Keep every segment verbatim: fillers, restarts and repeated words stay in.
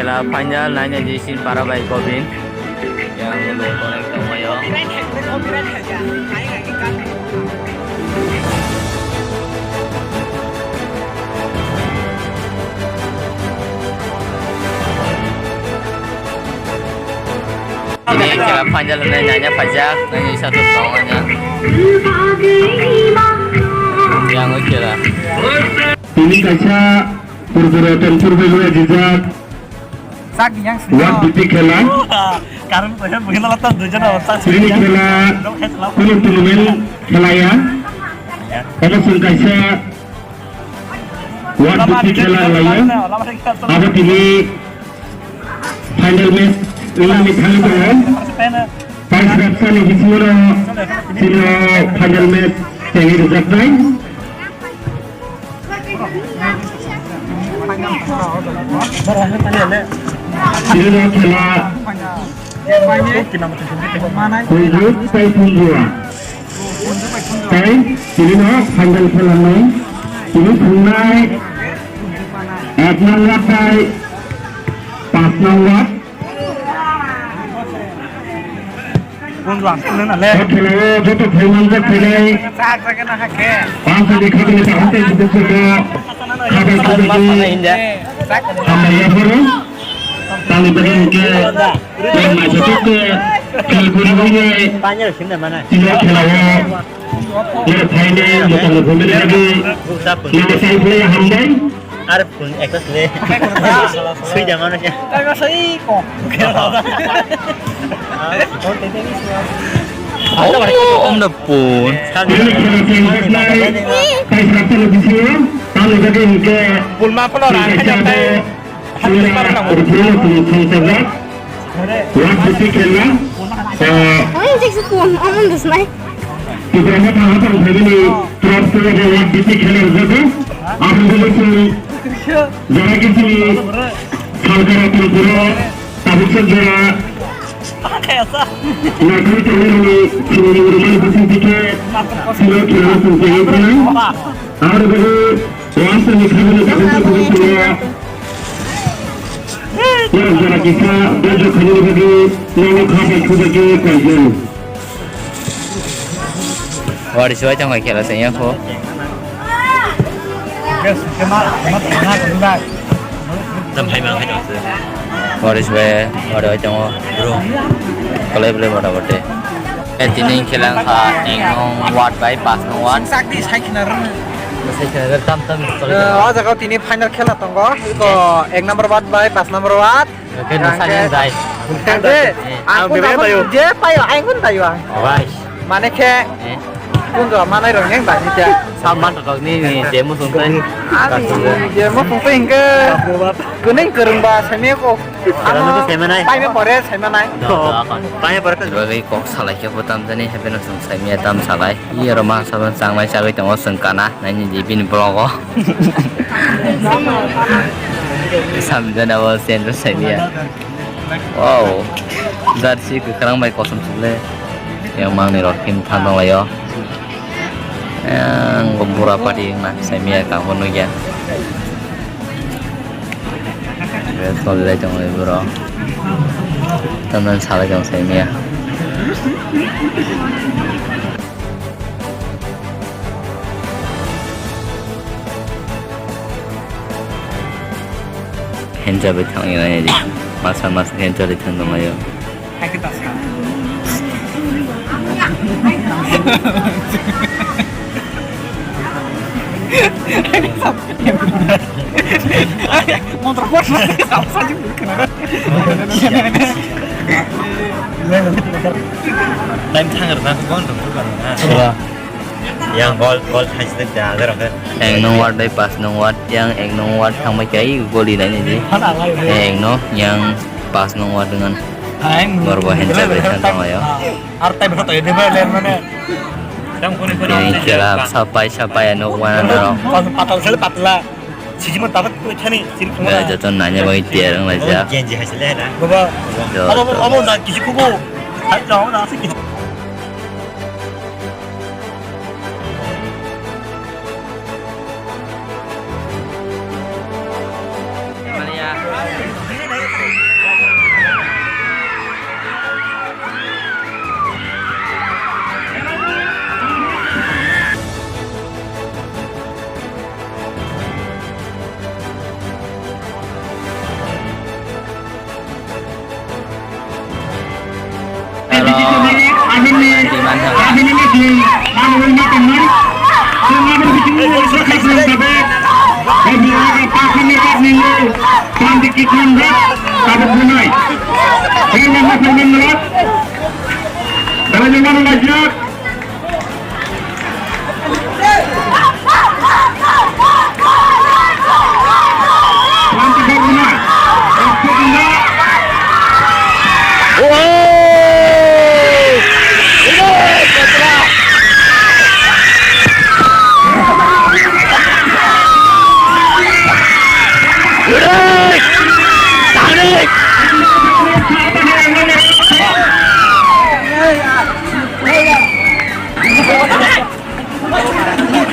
La final naina di sin para bai Gobin. Yang lo connect tongmayo. Ini kira final naina paijak, naina isa tu tongmayo. Yang kira. Ini kaisa Purpura Tanpur Belua jijak. Sak yang sini. One B P khela. Karon ko yang mungkin lah tak dua jana orang sak. Ini khela. Kuno tournament khela ya. Omo sung kaisa one B P khela lai ya. Abo tini final match ini ni thang ko. Paisa rap sani bismillah. Sino final match tengir jatnai. Tini no khela. Kuijuk tai punjua. Tai tini no final khela nai. Tini pungnai. Ek number tai. Pas number. Bundwan, nana le. O khela o joto phaimang jak phainai. Chak jak na hakhe. Pansa ni khajani ta hante sibuk sibuk. Khabai khabai ki. Hambai ya phoro. Tani bagwi hwnkhe. Yang mai joto ke. Khel guri guri. Panya sini mana? Tini khela o. Yang phainai, motang phone ni bagwi. Yang sai phone hambai. Are phone ekta sile. Sui jama na kya? Taiba sai ko. Oh, om na phone. Phone ma phone orang kaya tai. One B P khela. Ang jek se phone, ang mung dos nai. Tipra Motha Haphang Family Club Club One B P khela rwjago. Aboni bagwi chwng jara khe chini Salkara Tripura tabuk sa jora naikhe tongnai rwmani chini rwmani bising thikhe sino khela chwng tongwi phainai. Aboni bagwi Ramsoni khabini tabuk sa tabuk sa Yang jora kisa dojo khamani bagwi nono kha bai khuja khe kaijago. Wari sibai tongkha khela se yang kho. Tam hai mang hai tong se. Wari sibai wari bai tongo bro. Kalai bole mota moti. Eh, tini khela wngkha ek nong ward bai pas nong ward. Sakni sai khna rwng. Sai khna rwng tam tam. Eh, o jaga tini final khela tongo. Iko ek number ward bai pas number ward. Oke, nang sani dai. Ang bebek tayo. Je payo, ang kun tayo ang. Bai. Mane khe. Eh. Kun do manai rong yang bai ni ja. Samman rok ni ni je mo sung tai. Ani je mo sung tai hingke. Kuning kereng ba sami ko. Ano sami nai. Pai me pore sami nai. Pai me pore. Bagwi kok salai khe bo tam jani happy no sung sami tam salai. Iyaro ma saban changnai chagwi tongo chwng kana naini di bini vlog o. Samjana bo sendo saimia. Wow. Jersey kwkhwrang bai kosom sukle. Yang mangni rok khin thandong laio. Yang bura party wngna saimia kangbo nukya. Solilai tongo borok. Tamni salai tongo saimia. Henjabai thangwi nai di. Masa masa henjabai thang tonglaio. Time thangar na ko bon dong ko na. Yang gol gol thai sida da da rok. Ek nong ward bai pas nong ward yang ek nong ward thang bai kai goli nai ni di. Ek no yang pas nong ward dengan. Borbo henjabai thang tonglaio. Ar tai bwsa tai de ba ler mane. Yang kuni kuni. Yang kira sapai sapai ano wana naro. Patla sel patla. Sijima tabat kuni thani sir khama. Joto nanya bai tiar ang laja. Genji hai sele na. Baba. Abo abo da kisi kuku. Hai da abo da kisi.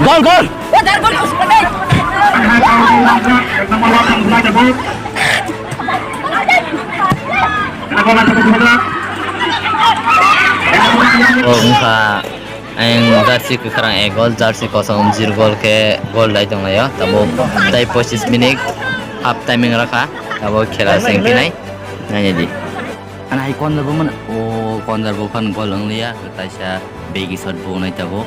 Gol, gol! Oh, wngkha. Ayang jersey kwkhwrang ek gol, jersey kosom zero gol khe gol dai tonglaio. Tabuk tai pochis minute half timing rakha. Tabuk khela sengphinai. Nainai di. Ana hai corner bo man, o corner bo phan gol wngliya. Kaisa begi shot bo nai tabuk.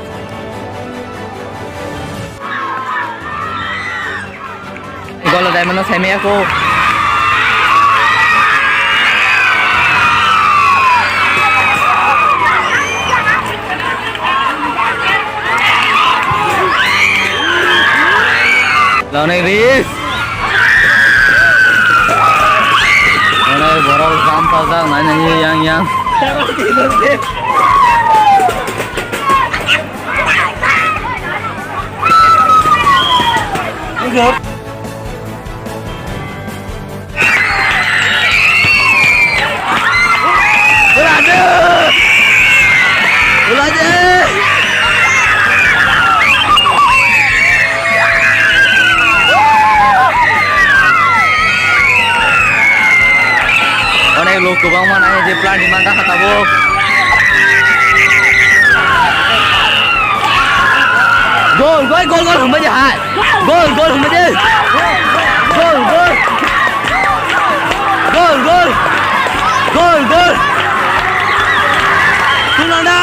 Gol dai mano saimaya ko. Lonai Ris. Lonai borok jam pajak nai nai yang yang. Onek lok kwbangma nai je plan ni manta kha tabuk. Gol, gol, gol, gol, hwnbai de hai. Gol, gol, hwnbai de. Gol, gol. Gol, gol. Gol, gol. Tunang da.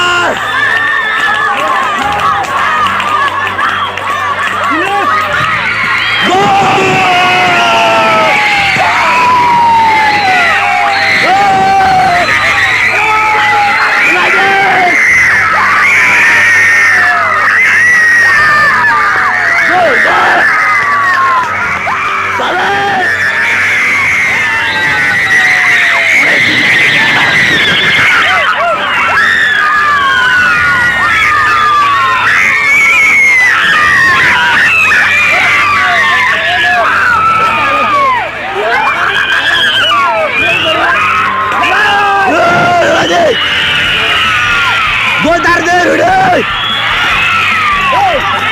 Gol dar de, rudai.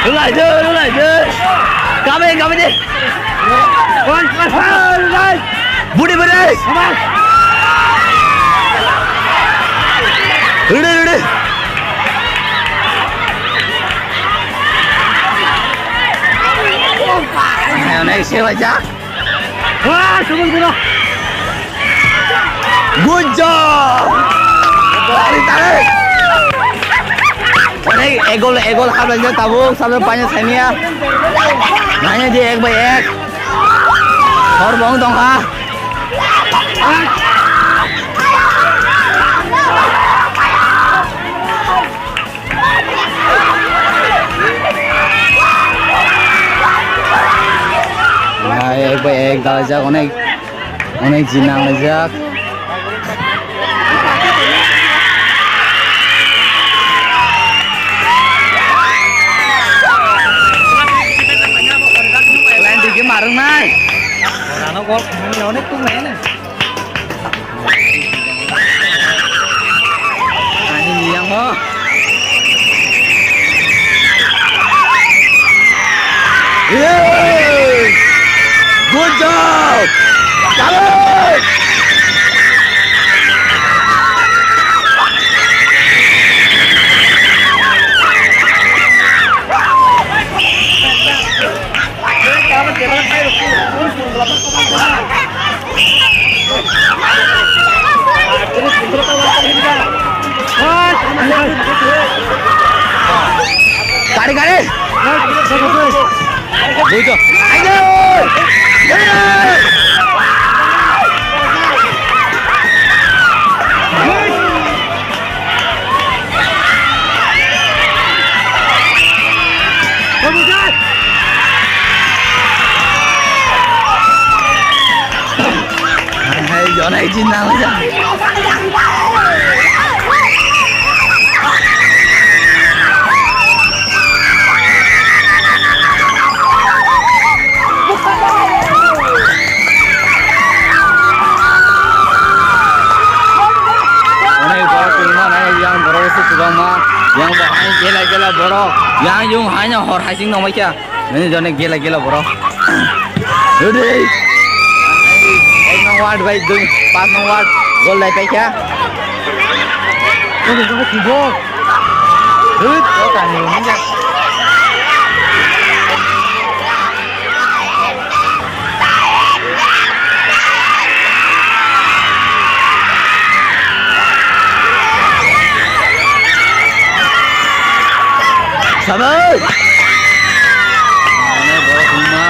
Rulai de, rulai de. Kame, kame de. Budi budi. Rede rede. Ayo naik sewa jak. Wah, sebut guna. Good job! Tarik, tarik! Tarik, egol, egol, habla je tabuk, sampai banyak sania. Nanya je ek by ek. Hor bong tong ha. Ek by ek dalaijak, onek, onek ji nanglaijak. Line digi marung nai. Rano gol khumui onek tung nai na. Ani miyang ho. Hey! Good job! Challenge! Bujo. Hai, hai, yona ijin nang aja. Onek borok kwbangma nai, yang borok se kwbangma, yang bo hai gela gela borok, yang yung hai no hor hai sing nongmai kha. Nini jone gela gela borok. Ready. Ek nong ward bai dui, pas nong ward gol lai paikha. Hut, o kani ni. Sabai. Ane borok wngma.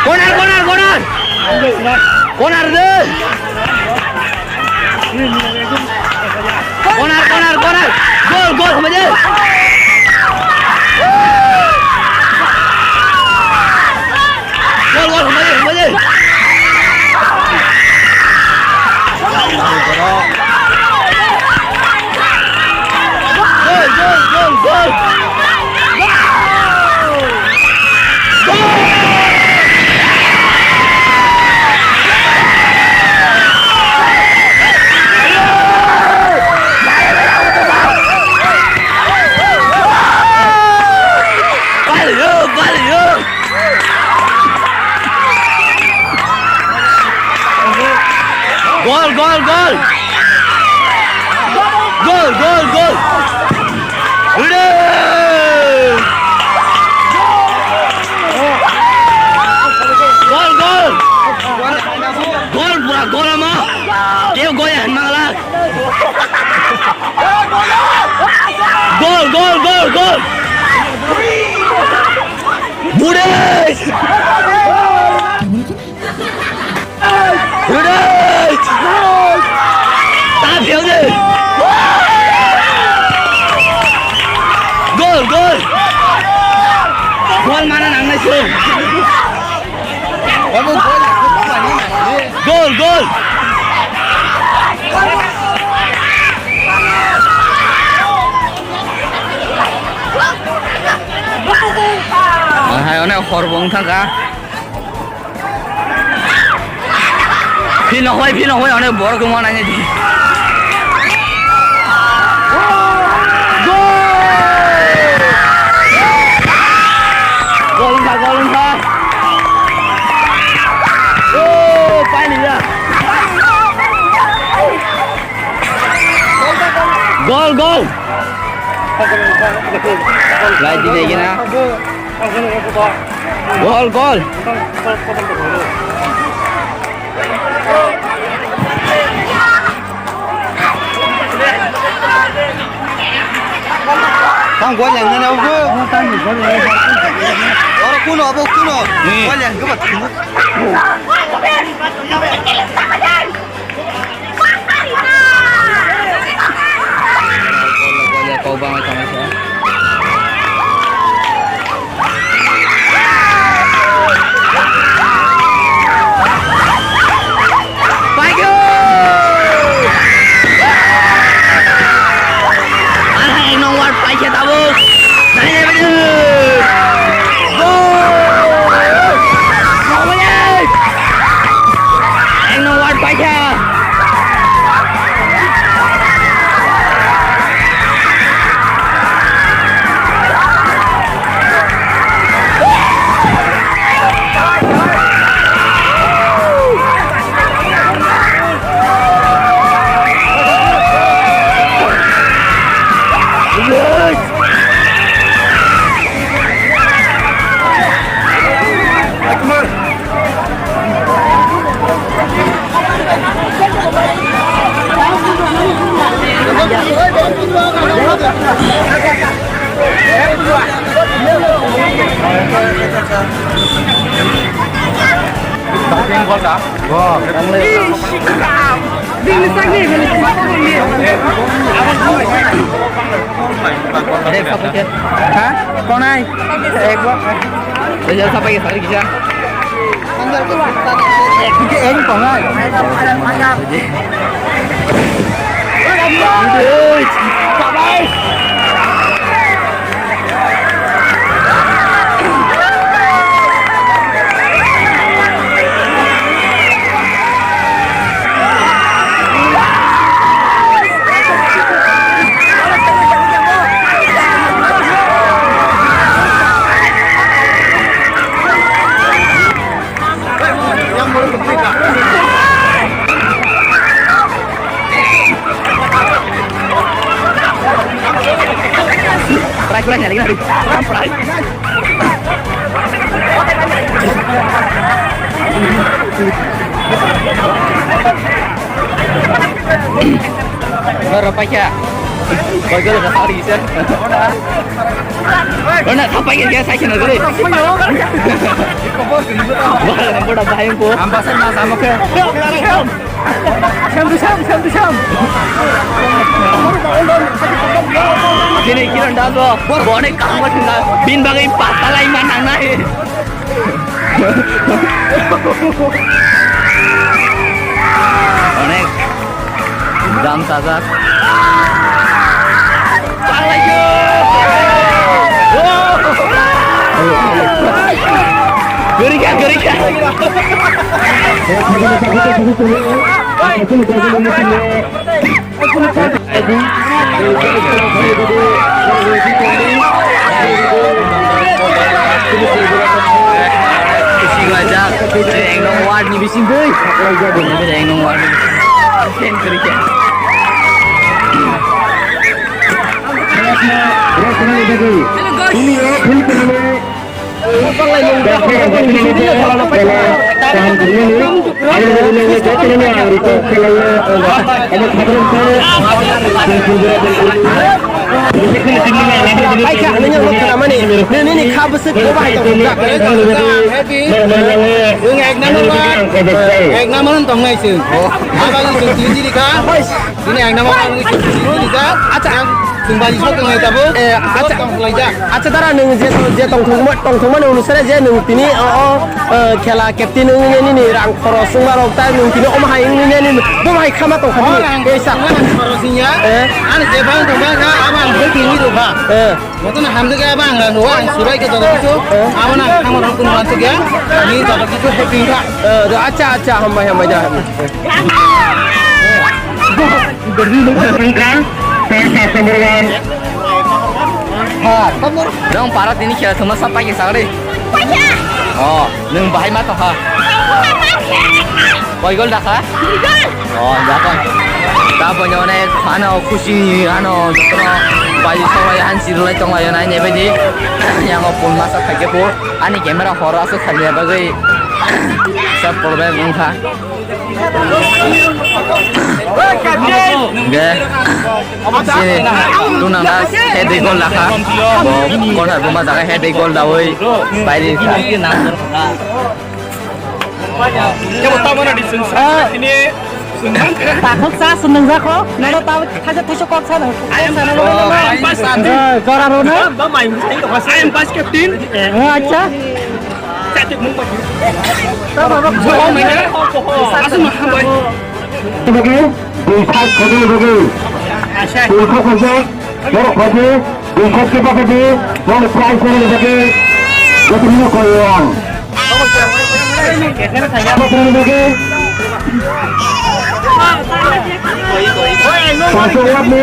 Corner, corner, corner! Corner de! Corner, corner, corner! Goal, goal, hambai de! Goal, goal, hambai de, hambai de! Goal, goal, goal, goal! Gol, gol, gol! Gol, gol, gol! Hore! Gol, gol! Gol, pura gol ama! Keu gol ya, mangla! Gol, gol, gol, gol! Bude! Bude! Ta phiyo de! Gol, gol! Gol mana nangnai se! Gol, gol! Hai, onek hor bo wng thangkha. Phino hoi, phino hoi, onek borok wngma nai di. Gol! Gol wngkha, gol wngkha. Oh, pailiya. Gol, gol. Lai di lagi na. Gol, gol. Tang gol yang na, ogo. Oro kuno, abo kuno. Ni. Gol yang ke bat kuno. Paikha! Arhai nong ward paikha tabuk. Nai nai bini. Go! Nong ward paikha. Ha? Konai? Ekbar. Result sampai ke hari kita. Ek, ek konai. Prize, prize, lagi, lagi. Prize. Ora paikha. Koi gol ka sari se. Ora thapai ke sai khna gole. Wala nang boda bahai ko. Ampasar ma samo ke. Sam tu sam, sam tu sam. Jini kiran dago. Bone kam ko thina. Bin bagai patalai ma nang nai. Onek jam sajak. Gurikha, gurikha. Kusi wajak, ek nong ward ni bising bui. Ek nong ward ni bising. Fan kiri kya? Hai kha, nini ang khna mani, nini, nini kha bwswk bo bahai tong kha. Wng ek number ba, ek number wng tong nai chwng. Aba wng chwng twi jili kha. Nini ek number wng chwng twi jili kha. Acha. Chwng baji sok tong nai tabuk. Eh, acha. Tong lai ja. Acha dara, nwng je, je tongthokma, tongthokmani onusare je nwng tini o, o, eh, khela captain wngwi nini rang khorok chwngma rok ta nwng tini omo hai wngwi nini bo hai khama tongkha nini. O rang khorok singya. Eh. Ani je bang tongma kha, abo ang bwtwi ni rw kha. Eh. Jotono hamjak ya, abo ang rang rw, ang surai khe joto kichu. Eh. Abo na khama rok kunu wansuk ya. Ani joto kichu happy kha. Eh, acha, acha, hambai, hambai da. Wngkha, tei sasomorwan. Nwng para tini khela thwngma sa paikhe sagri. O, nwng bahai ma tongkha. Koi gol dakha? O, dakha. Taboni onek phano khusi ano jotono bai soklai hansi rwlai tonglaio nai naibaidi. Yango phone masa khaikhe bo ani camera horo aswk khamya bagwi sa problem wngkha. Hingke chini tunang da head goal lakha. Bo corner buma jaga head goal dawi bairi kha. Takhuk sa swnwngjak kho, nono tabo thaisa thaisa kok sano. Jora rona. Acha. Bagwi, dui sak khajak bagwi. Dui sak khajak, borok khajak, dui sak khajak bagwi, borok prize rwna bagwi, joto no koi ang. Joto no bagwi. Paso wak ni.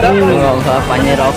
Wngkha painirok.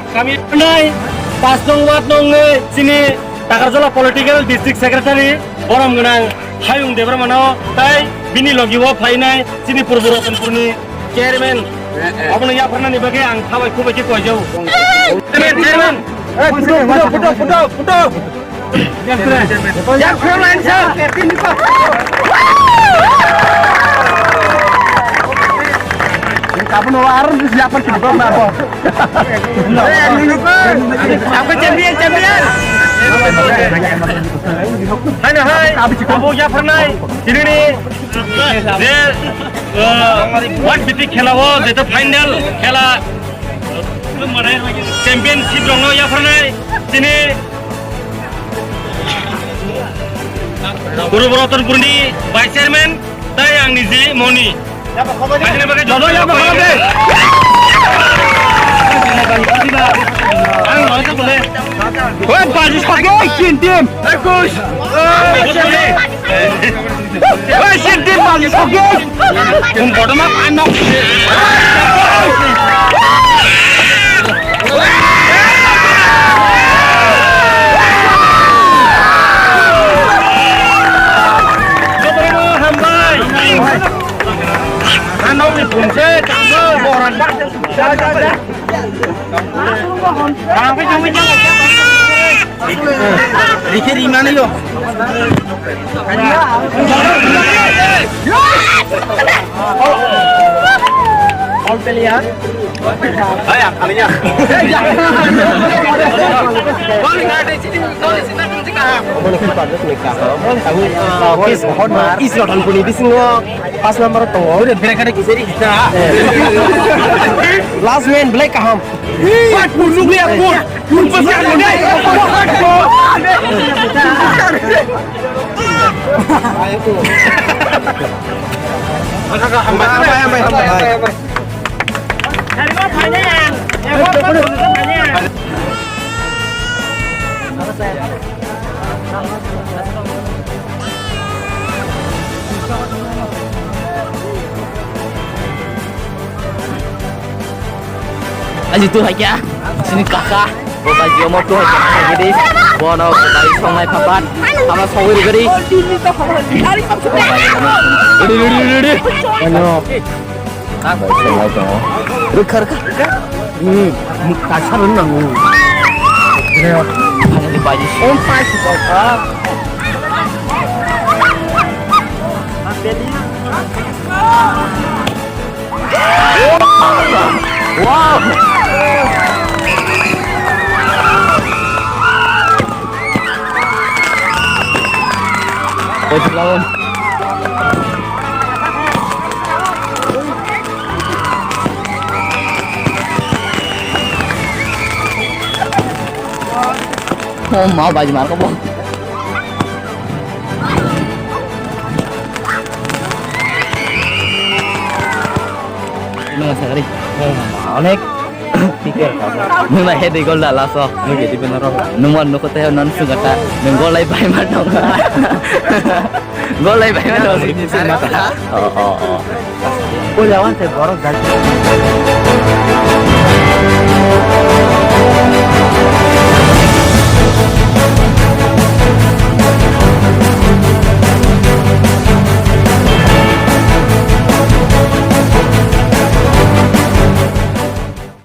Kami nai, pas nong ward nong nai, sini Takarjala Political District Secretary, borom gwnang Hayung Debbarmano, tai bini logi o phainai sini Purbo Ratanpurni chairman. Abono yapharnani bagwi ang khabai khubai khe koijao. Chairman, chairman. Eh, photo, photo, photo, photo, photo. Yang front line, sir. Kapan wara siapa kita nabo? Apa champion, champion? Hai, hai. Abo yapharnai. Ini nih. Je, eh, ward bhitik khela o, jeta final khela championship rokno yapharnai chini Purbo Ratanpurni vice chairman tai ang niji Moni. Jono yapharnai. Ang loi ta bole. Hoi, baji sage, kin team. Ekush. Oi, siyot di mal sogi. Kun bodo ma ano. Hambai. Ano ni punse, ano boran. Rikhe rimani yo. All player. Hai, ang kalinya. Omo ni kipa ni kaham. Aku, ah, East Ratanpurni bisingo pas number tongo. Udah, mereka ada kisah di kita. Last man, Black Kaham. Wah, punjuk lihat, pun. Pun pasal udah. Aji tu hai kya? Sini kaka. Bo bai jio mo tu hai kya? Gidi. Bo no bai song nai papat. Sama song wiri gidi. Ready, ready, ready, ready. Ano. Rikha, rikha, rikha. Hmm, mukta sarun nangu. Ready, bai. Om pai si bai. Wow! Oh, mau baju marka, Bang. Nung sakari. Onek. Nung na head gol da laso. Nung jadi benar. Nung wan nung kota non sugata. Nung gol lai bai ma dong. Gol lai bai ma dong. Oh, oh, oh. Ko lawan te borok jai.